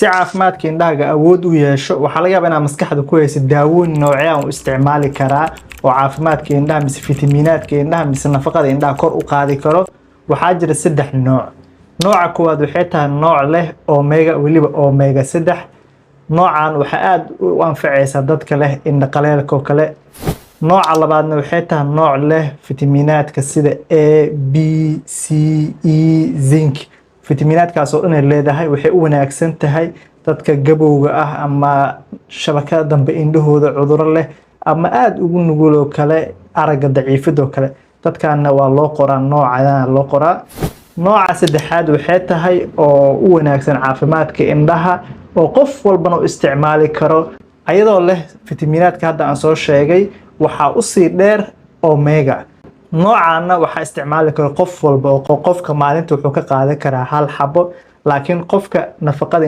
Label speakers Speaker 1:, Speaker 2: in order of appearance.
Speaker 1: Si caafimaadka indhahaaga awood u yeesho, waxaa laga yaabaa inaad maskaxda ku haysid daawooyin noocee aan u isticmaali karaa oo caafimaadka indhaha mise fitamiinaadka indhaha mise nafaqada indhaha kor u qaadi karo. Waxaa jira saddex nooc. Nooca koowaad waxay tahay nooc leh omega, weliba omega 3. Noocan waxaa aada u anfacaysaa dadka leh indha qaleelka oo kale. Nooca labaadna waxay tahay nooc leh fitamiinaadka sida A, B, C, E, zinc. Fitamiinaadkaas oo dhan ay leedahay. Waxay u wanaagsan tahay dadka gabowga ah ama shabakada dambe indhahooda cuduro leh ama aada ugu nugul oo kale, aragga daciifid oo kale. Dadkaana waa loo qoraa, noocadana loo qoraa. Nooca saddexaad waxay tahay oo u wanaagsan caafimaadka indhaha oo qof walbana u isticmaali karo, ayadoo leh fitamiinaadka hadda aan soo sheegay, waxaa usii dheer omega. Noocaana waxaa isticmaali karo qof walba, oo qofka maalinta wuxuu ka qaadan karaa hal xabo, laakiin qofka nafaqada